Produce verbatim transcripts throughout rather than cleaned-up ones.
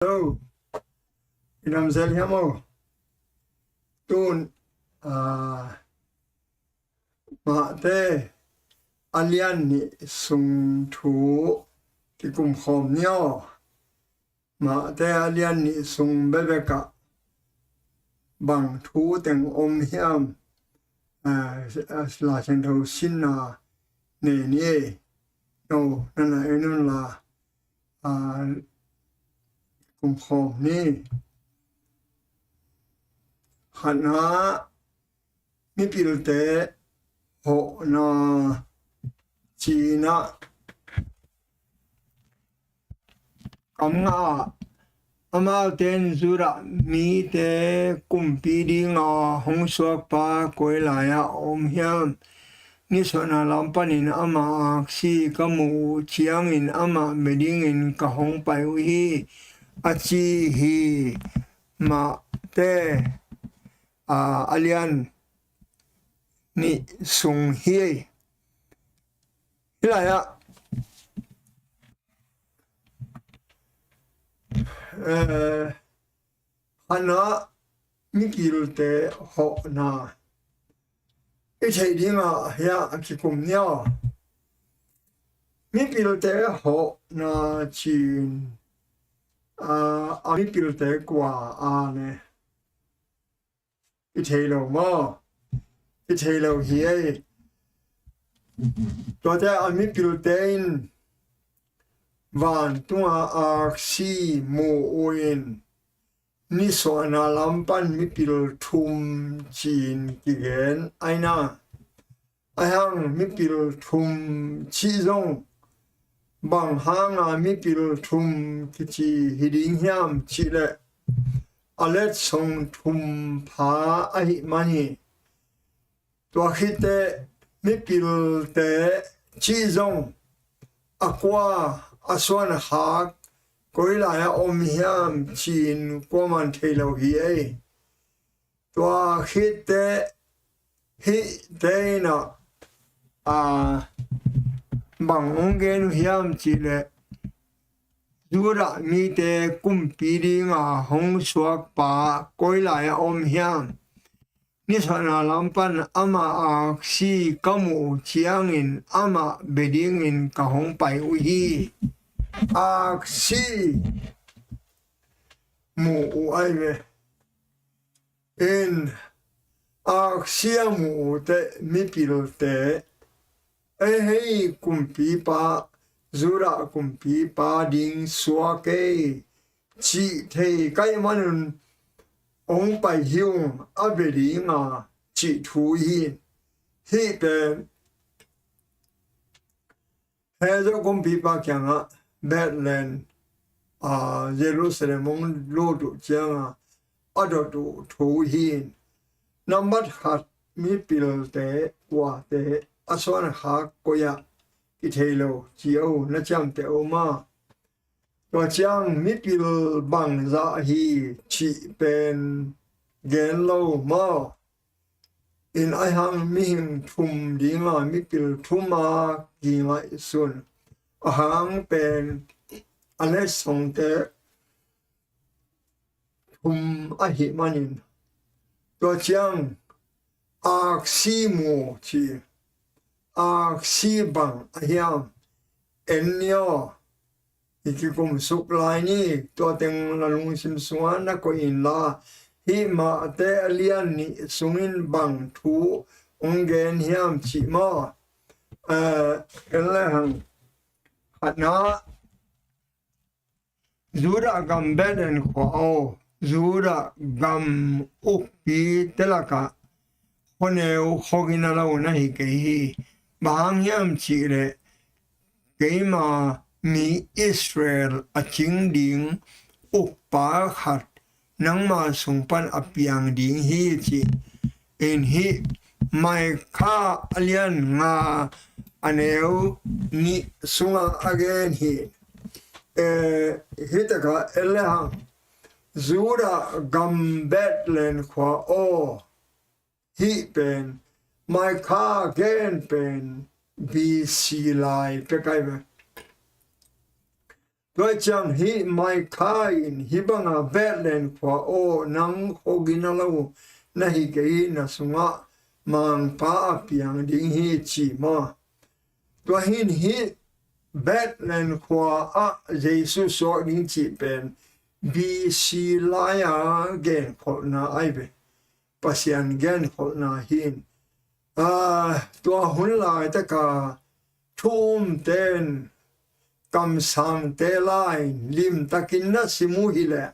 Hello. I nam zel hiam aw? Tun, ah, Mate a lian nih sung thu kikum khawm ni aw. Mate a lian nih sung bekbek ah bang thu teng om hiam? Ah, ah, Lai Siangtho sinna nei ni ei. No, na na en un la, ah, kum khawm ni. Khatna, mipilte hawhna cihna. Kam nga ah, amaute in Judah mite kumpi dinga hong suakpa koi lai-ah a om hiam? Nisuahna lam panin amah aksi ka muh uh ciangin amah bia dingin ka hong pai uh hi, a ci hi. Mate, ah, a lian nih sung hi. Hih lai-ah, eh, khatna, mipilte hawhna i theih dingah hiah a kikum ni aw. Mipilte hawhna cin, ah, a mipilte kua a ne? I thei lo maw? I thei lo hi ei. Tuate a mipilte in vantunga aksi mu uh in, nisuahna lam pan mipil thum ci-in kigen ahi na. Ahi hang mipil thum cih zong bang hanga mipil thum kici hi ding hiam cih leh a letsong thum pha ahih man hi. Tua khit teh mipilte cih zong a kua, a suan a khak koi lai-ah om hiam ci-in kuaman thei lo hi ei. Tua khit teh hihte in ah, a, bang hong gen uh hiam cih leh Judah mite kumpi dinga hong suakpa koi lai-ah a om hiam? Nisuahna lam pan amah aksi ka muh uh ciangin amah bia dingin ka hong pai uh hi. Aksi mu uh ahi ve. In, aksi a mu uh teh mipilte, ei hei kumpipa, Judah kumpipa ding suak ei cih thei ka hih manun hong pai hi ung, a bia dinga cih thu hi. Hih pen Herod kumpipa kiangah Bethlehem, a, Jerusalem hong lut uh cianga a dot uh thu hi. Nambat khat, mipilte kuate a suan a khak koi-ah kithei lo ci uh na ciamteh uh maw? Tua ciang mipil bangzah hi cih pen gen lo maw? In ahi hang mihing thum dinga mipil thum a kingaihsun, a hang pen a letsongte thum ahih manin, tua ciang aksi mu ci, aksi bang a hiam? En ni aw. I kikum suk lai ni, tua teng na lungsim sungah na koih inla, hih Mate a lian nih sungin bang thu hong gen hiam cih maw? Eh, en le hang. Khatna, Judah gam Bethlehem khua aw, Judah gam ukpite lakah khuaneu khuagina lo na hi kei hi. Bang hang hiam cih leh keima mi Israel a cing ding ukpa khat nangma sung pan a piang ding hi ci. In hih Micah a lian nga a neu nih sungah a gen hi. Eh, hih takah en le hang, Judah gam Bethlehem khua aw, hih pen Micah gen pen B C lai pek ahi ve. Tua ciang hih Micah in hih banga, Bethlehem khua aw, nang khuagina lo na hi kei, na sungah Mangpa a piang ding hi, ci maw. Tua hin hih Bethlehem khua ah Jesu suak ding cih pen B C lai-a genkholhna ahi ve. Pasian genkholhna hi in, aa, tua hun laitaka thu umte in, kamsangte lai-in limtakin na sim uh hileh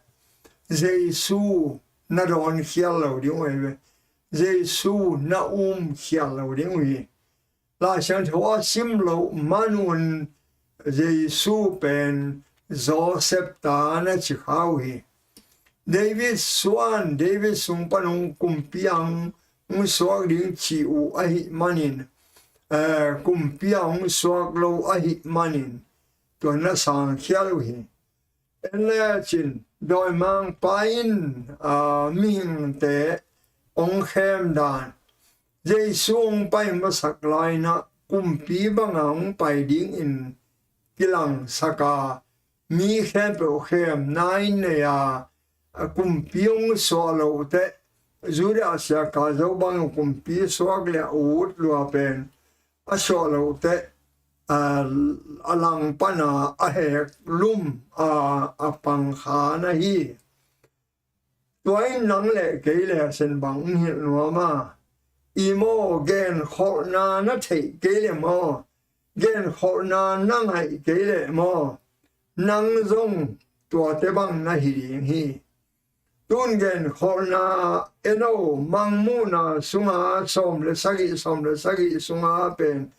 Jesu na dawnkhial lo ding uh hi ve. Jesu na umkhial lo ding uh hi. Lai Siangtho a sim loh manun Jesu pen Joseph ta na ci kha uh hi. David suan, David sung pan hong kumpi a hong suak ding ci uh ahih manin, eh, kumpi a hong suak lo ahih manin tua na sangkhial uh hi. En lecin, dawimangpa in, aa, mihingte hong khem dan, Jesu hong pai masak lai-in ah kumpi banga hong pai dingin kilangsak a, mi khempeuh khemna in nei a, a kumpi hong suah loh teh, Judah siaka zo bang kumpi suak le a ut lua pen a suah loh teh, a, a lang pana a hek lum a, a pang kha na hi. Tua in nang le kei le sen bang hong hilh nuam a, i maw, genkholhna na theih kei le maw, genkholhna na ngaih kei le maw, nang zong tuate bang na hi ding hi. Tun genkholhna, en o, Mangmuhna sunga sawm le sagih, sawm le sagih sunga pen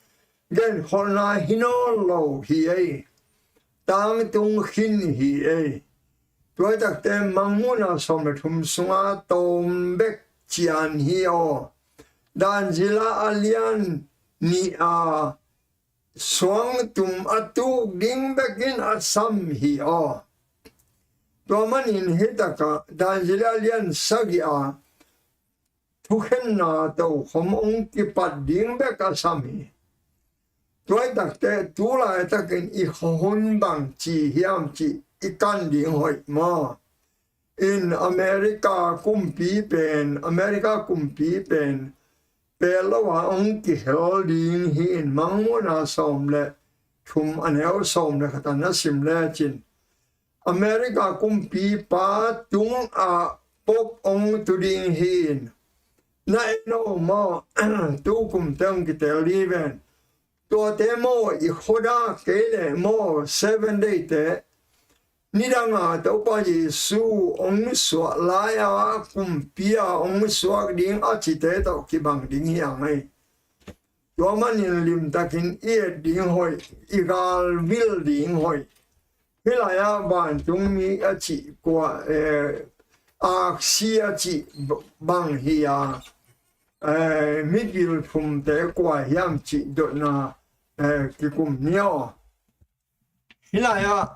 genkholhna hi nawn lo hi ei. Tangtung khin hi ei. Tua hi takte Mangmuhna sawm le thum sunga tawm bek cian hi aw. Dan zila a lian nih a suangtum a tuk ding bekin a sam hi aw. Tua manin hih takah Dan zila a lian sagih a thukhenna tokhom hong kipat ding bek a sam hi. Tua hi takte tu laitakin i khuahun bang ci hiam cih i kan ding hoih maw? In America kumpi pen, America kumpi pen pel lo a hong kihel ding hi in, Mangmuhna sawm le thum a neu sawm le khat a na sim lecin America kumpipa tungah pop hong tu ding hi in. Na en o maw, tu kumte hong kitel ding hi ven. Tuate maw, i khuadak kei leh maw, Seven Day te, nidanga Topa Jesu hong suah lai-a kumpi a hong suak ding a cite tawh kibang ding hi a ngei. Tua manin limtakin i et ding hoih, i galvil ding hoih. Hih lai-ah vantungmi a cih kua, eh, aksi a cih bang hi a, eh, migil thumte kua hiam cih dotna, eh, kikum ni aw. Hih lai-ah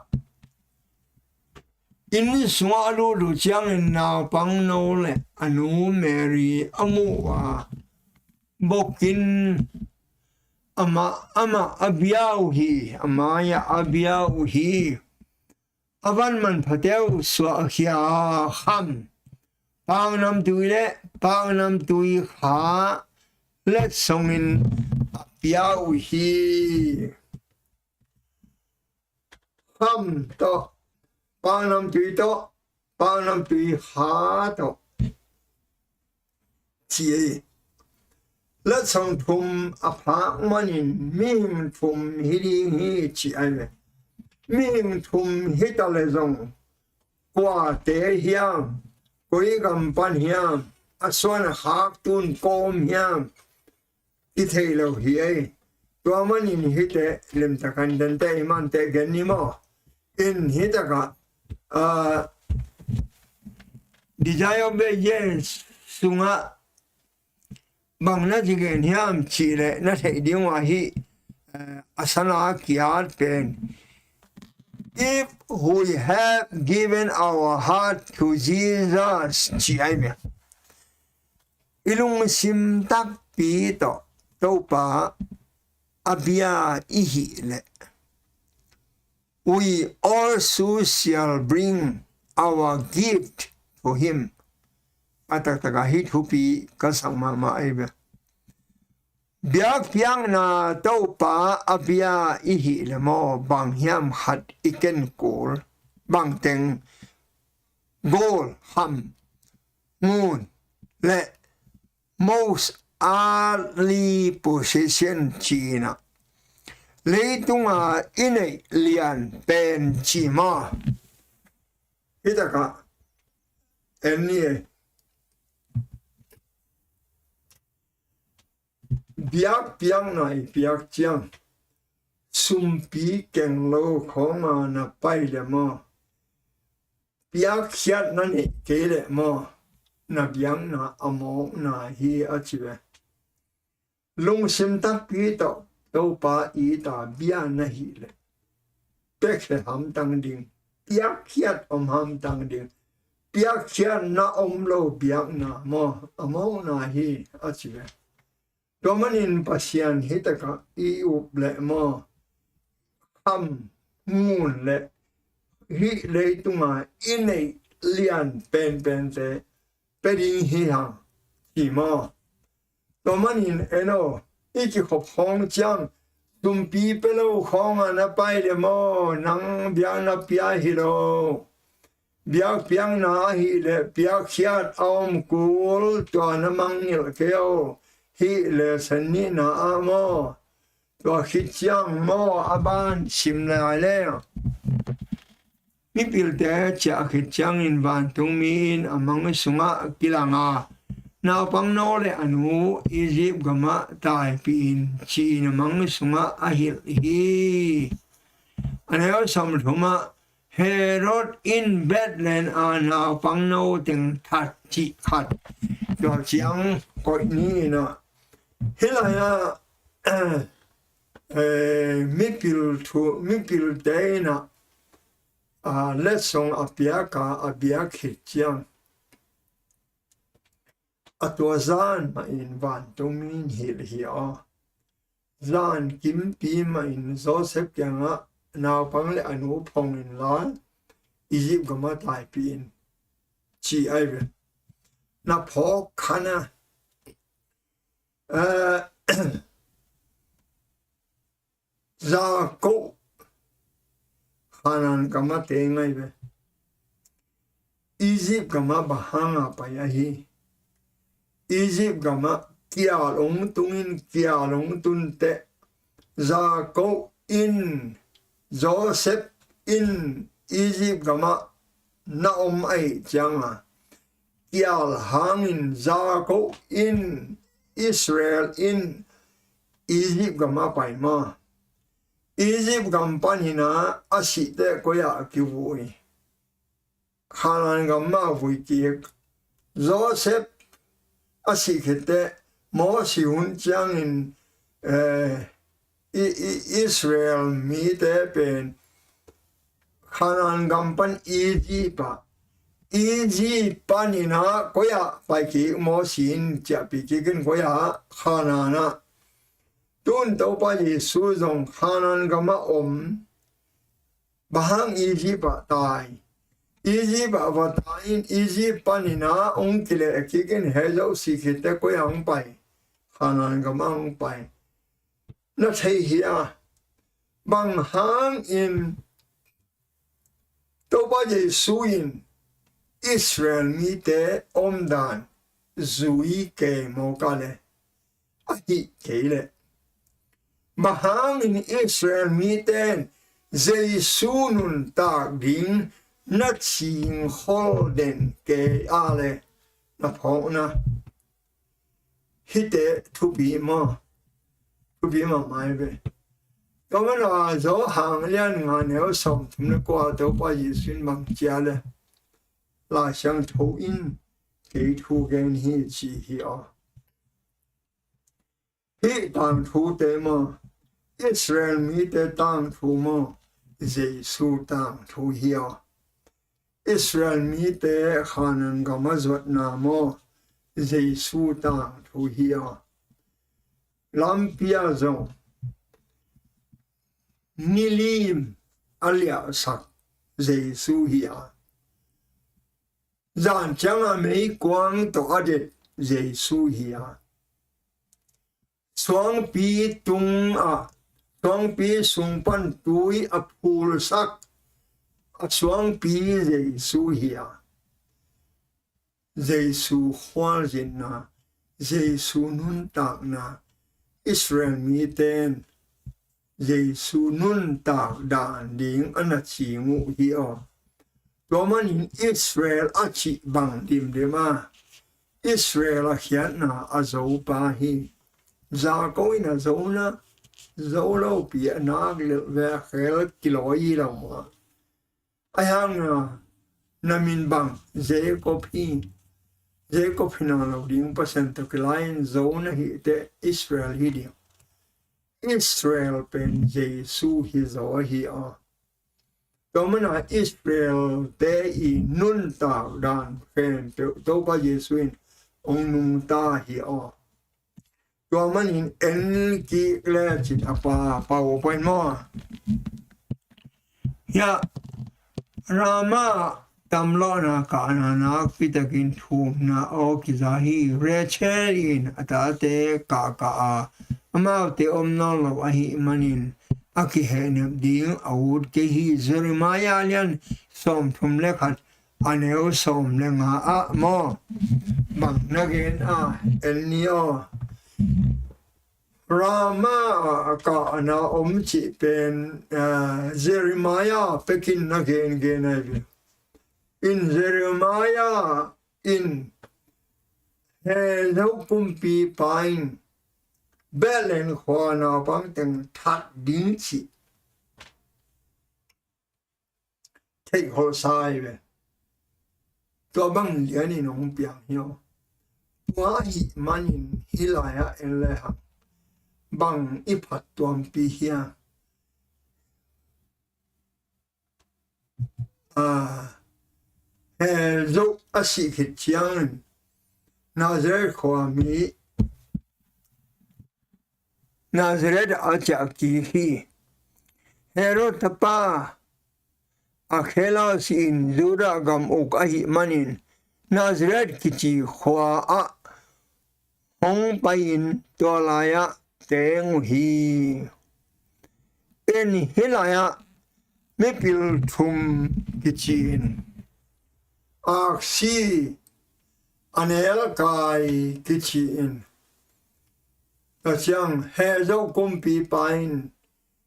inn sungah a lut uh ciangin naupangno le a nu Mary a muh a, bokin amah, amah a bia uh hi, a mai-ah a bia uh hi. A van manphate uh suahkhia a kham, paknamtui le paknamtui kha letsongin a pia uh hi. Kham tawh, paknamtui tawh, paknamtui kha tawh ci ei. Letsong thum a phak manin mihing thum hi ding hi ci ai ve. Mihing thum hi ta le zong kuate hiam, koi gam pan hiam, a suan a khak tun kawm hiam, i thei lo hi ei. Tua manin hihte limtakin dante i mante gen ni maw. In hih takah, ah, Desire of Ages sungah bang na ci gen hiam cih leh na theih ding uh ahi, eh, a sana kiat pen, "If we have given our heart to Jesus," ci ai ve. I lungsim takpi tawh Topa a bia i hih leh, We also shall bring our gift to him. A taktakah hih thupi ka sak mahmah ahi ve. Biakpiakna Topa a bia i hih leh maw, bang hiam khat i ken kul, bangteng, gold, ham, ngun, le most earthly possession ci-in ah, leitunga i neih lian pen ci maw. Hih takah en ni e. Biakpiakna i piak ciang, sumpi keng lo khawnga na pai leh maw, piakkhiat na neih kei leh maw, na biakna a mawkna hi, a ci ve. Lungsim takpi tawh Topa it a bia na hih leh, piakkhiat hamtang ding, piakkhiat om hamtang ding, piakkhiat na om lo biakna maw, a mawkna hi, a ci ve. Tua manin Pasian hih takah i up leh maw, kham, ngun le hih leitunga i neih lian penpente pia ding hi hang, ci maw. Tua manin en aw, i kikhop khawng ciang, sumpi pia lo khawnga na pai leh maw, nang biakna pia hi lo. Biakpiakna ahih leh piakkhiat a om kul, tua na mangngilh kei aw. Hih lesson nihna ah maw, tua khit ciang maw, a ban sim lai leh, mipilte ciah khit ciangin vantungmi in a mang sungah kilang a, naupangno le a nu Egypt gamah taipih in, ci-in a mang sungah a hilh hi. A neu sawmthum ah, Herod in Bethlehem a naupangno teng that cih khat, tua ciang koih ni in ah, hih lai-ah, eh, mipil thu, mipilte in ah, ah, letsong a piak a, a biak khit ciang, a tua zan mahin vantungmi in hilh hi a, zan kimpi mahin Joseph kiangah naupang le a nu phong inla, Egypt gamah taipih in, ci ahi ve. Na phawk khan a, eh, Jakob Kanaan gamah teng ahi ve. Egypt gamah bang hanga pai ahi? Egypt gamah kial hong tungin, kial hong tun teh, Jakob in, Joseph in Egypt gamah na om ahih cianga, kial hangin Jakob in, Israel in Egypt gamah pai maw. Egypt gam panin ah a sih teh koi ah a kivuh hi? Kanaan gam mah vui kik. Joseph a sih khit teh, Mosi hun ciangin, eh, i, i, Israel mite pen Kanaan gam pan Egypt ah, Egypt panin ah koi ah pai kik, Mosi in ciahpih kik in koi ah, Kanaan ah. Tun Topa Jesu zong Kanaan gamah om, bang hang Egypt ah tai? Egypt ah va tai in, Egypt panin ah hong kileh kik in, heh zo sih khit teh koi ah hong pai? Kanaan gamah hong pai. Na thei hi a, bang hangin Topa Jesu in Israel mite omdan zui kei mawk a leh, ahih kei leh, bang hangin Israel mite in Jesu nuntak ding na cingkhol den kei a leh, na phawkna. Hihte thupi maw? Thupi mahmah hi ve. Tua manin Johan lian nga neu sawmthum le kua, Topa Jesu in bang ci a leh, Lai Siangtho in kei thu gen hi, ci hi aw. Hih tangthute maw, Israel mite tangthu maw, Jesu tangthu hi aw. Israel mite Kanaan gam a zuatna maw, Jesu tangthu hi aw. Lampi ah zong milim a liahsak Jesu hi a, zan ciangah meikuang tawh a det Jesu hi a, suangpi tungah, suangpi sung pan tui a phulsak a suangpi Jesu hi a, Jesu khualzinna, Jesu nuntakna, Israel mite in Jesu nuntak dan ding a na cing uh hi aw. Tua manin Israel a cih bang dimdim a, Israel a khiatna a zopa hi. Jakob in a zona, zo lopi a nak lelh ve a khel kilawi hi lo maw. Ahi hangin na min bang Jacob hi. Jacob hi na lo ding, Pasian tawh kilai-in zo na hih teh Israel hi ding. Israel pen Jesu hi zaw ahi aw. Tua mana Israel te i nuntak dan khempeuh Topa Jesu in hong nungta hi aw. Tua manin en kik le cin a pa, pa uh pain maw. Hiah Ramah tamlawhna kahna nakpi takin thumna aw kiza hi. Rachel in a tate kahkah a, amaute om nawn lo ahih manin a kihehnep ding a ut kei hi. Jeremiah lian sawmthum le khat a neu sawm le nga ah maw, bang na gen a, en ni aw. Ramah a kahna om cih pen, eh, Jeremiah pekin na gengen ahi ve. In Jeremiah in Hezo kumpipa in Bethlehem khua naupang teng that ding cih theih kholsa ahi ve. Tua bang lianin hong piang hi aw. Tua ahih manin hih lai-ah en le hang bang i phat tuampi hiam? Ah, Hezo a sih khit ciangin Nazareth khuami Nazareth a ciah kik hi. Herod tapa Archelaus in Judah gam uk ahih manin Nazareth kici khua ah hong pai-in tua lai-ah teng uh hi. In hih lai-ah mipil thum kici-in, aksi a nelkai kici-in, tua ciang Hezo kumpipa in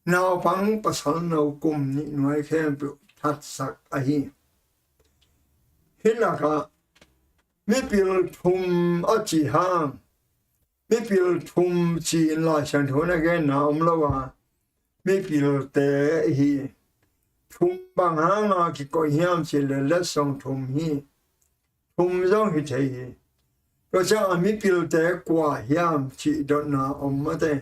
naupang pasal no kum nih nuai khempeuh thatsak ahi. Hih lakah mipil thum a ci hang, mipil thum ci-in Lai Siangtho na genna om lo a, mipilte hi. Thum bang hanga kikoih hiam cih leh letsong thum hi. Thum zong hi thei hi. Tua ciangin mipilte kua hiam cih dotna om mate.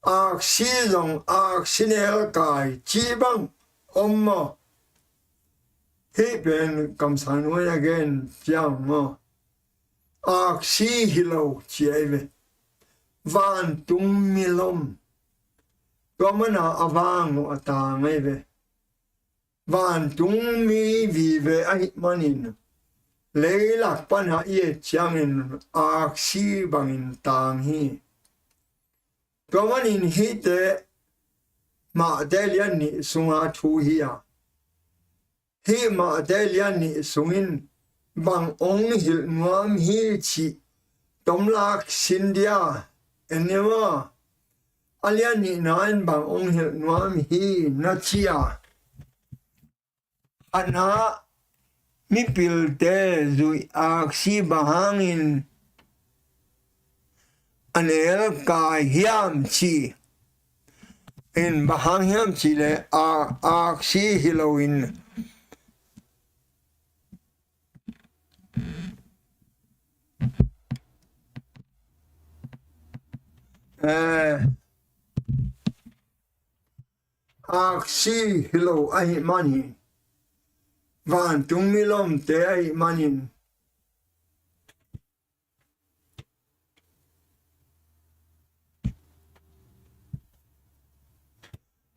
Aksi zong, aksi nelkai cih bang om maw? Hih pen kamsang nuai a gen ciang maw? Aksi hi lo ci ahi ve. Vantung milom. Tua mana a vang uh a tang ahi ve. Vantung mi vive ahih manin leilak pana i et ciangin aksi bangin tang hi. Tua manin hihte Matthai lian nih sunga thu hi a, hih Matthai lian nih sungin bang hong hilh nuam hi cih tomlak sin dia en ni maw? A lian nihna in bang hong hilh nuam hi na ci a, a na mipilte zuih aksi bang hangin a nelkai hiam ci. In bang hang hiam cih leh a, aksi hi loin, eh, aksi hi lo ahih manin, vantung milomte ahih manin,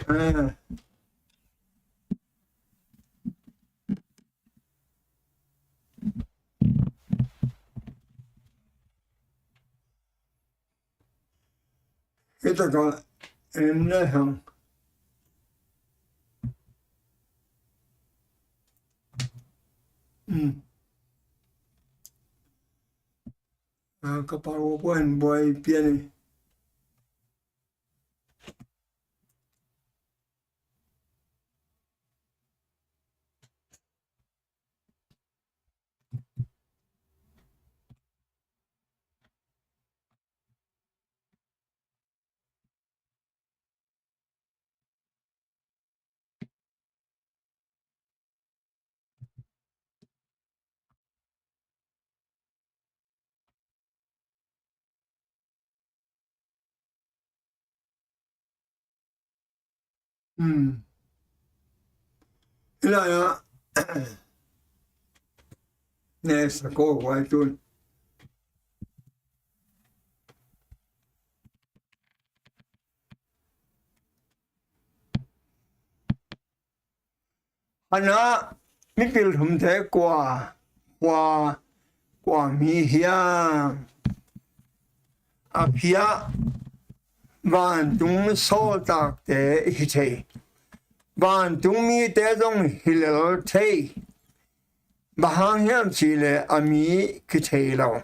eh, Hih takah en le hang. Ka PowerPoint buai pian hi. Ila ya ne sa ko wai tun. Hana mipil thumte kua, kua, kua mi hiam? A phiah vantung sawltakte hi thei, vantung mite zong hi lel thei. Bang hang hiam cihleh a mi kithei lo.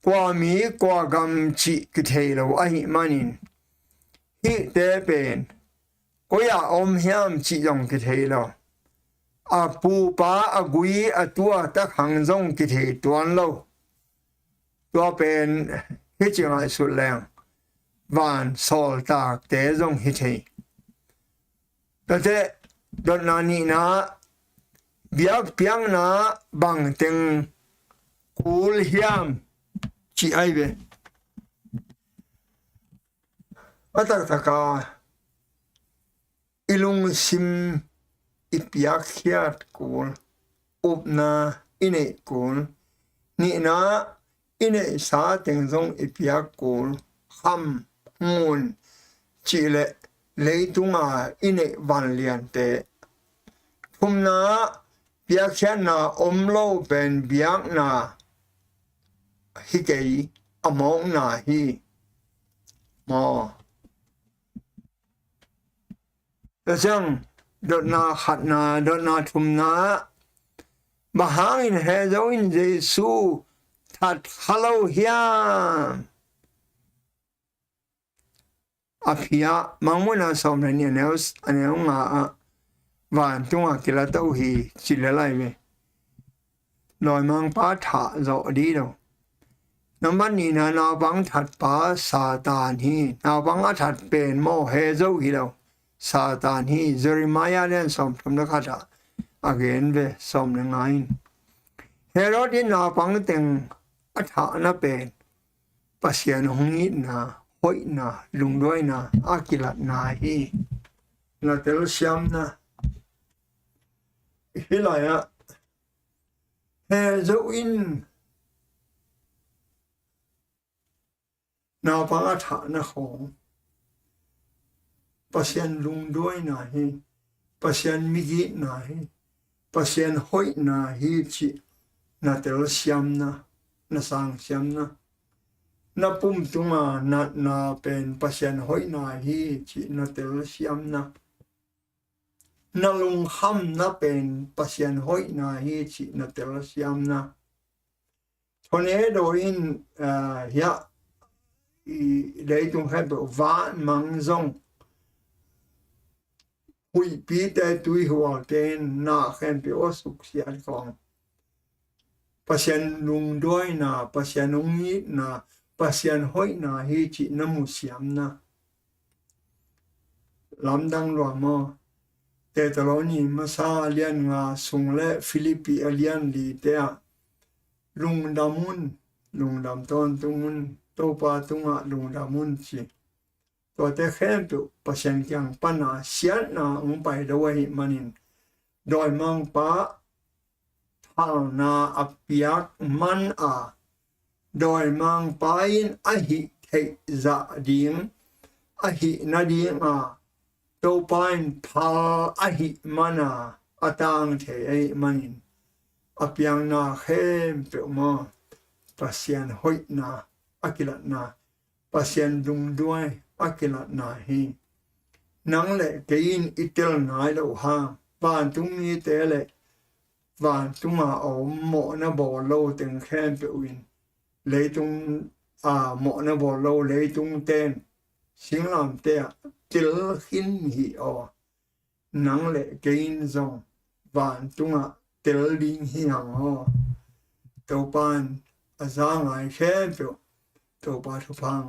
Kua mi kua gam cih kithei lo ahih manin hihte pen koi-ah om hiam cih zong kithei lo. A pupa a gui a tua takhang zong kithei tuan lo. Tua pen hih ci ngaihsut leng van sawltakte zong hi thei. Tate dotna nihna biakpiakna bangteng kul hiam ci ai ve. A taktaka i lungsim i piakkhiat kul, upna i neih kul, nihna i neihsa teng zong i piak kul, kham ngun cihleh leitunga i neih vanliante. Thumna piakkhiatna om lo pen biakna hi kei, a mawkna hi. Maw. Tua ciang dotna khatna, dotna thumna ah bang hangin Hezo in Jesu that kha lo hiam? A phiah Mangmuhna sawm le nih a neu, a neu nga ah vantungah kila to hi ci le lai ve. Dawimangpa thah zawh dih lo. Nambat nihna naupang thatpa Satan hi. Naupang a that pen maw Hezo hi lo. Satan hi. Jeremiah lian sawm thum le khat ah a gen ve, sawm le nga in. Herod in naupang teng a thahna pen Pasian hong itna, hoihna, lungduaina a kilatna hi. Na telsiamna. Hih lai-ah Hezo in naupang a thahna khawng Pasian lungduaina hi, Pasian migitna hi, Pasian hoihna hi cih na telsiamna, na sangsiamna. Na pum tunga natna pen Pasian hoihna hi cih na telsiamna. Na lungkhamna pen Pasian hoihna hi cih na telsiamna. Tornado in, ah, hiah i leitung khempeuh van mang zong huihpite tuihualte in na khempeuh a suksiat khawng Pasian lungduaina, Pasian hong itna, Pasian hoihna hi cih na musiamna. Lamdang lua maw? Thessaloni masa a lian nga sung le Philippi a lian lite ah lungdam un, lungdam tawntung un, Topa tungah lungdam un ci. Tuate khempeuh Pasian kiang pana siatna hong pai lo ahih manin dawimangpa thalna a piak man a, dawimangpa in a hih theih zah ding, a hih nadinga Topa in phal ahih mana a tang thei ahih manin a piakna khempeuh maw Pasian hoihna a kilatna. Pasian dungduai a kilatna hi. Nang le kei in i tel nai loh hang, vantung mite le vantungah a om mawhna bawl lo teng khempeuh in, leitung, a, mawhna bawl lo leitung ten singlamteh ah tel khin hi aw. Nang le kei in zong vantungah tel ding hi hang aw. Topa in a za ngai khempeuh Topa thupha hong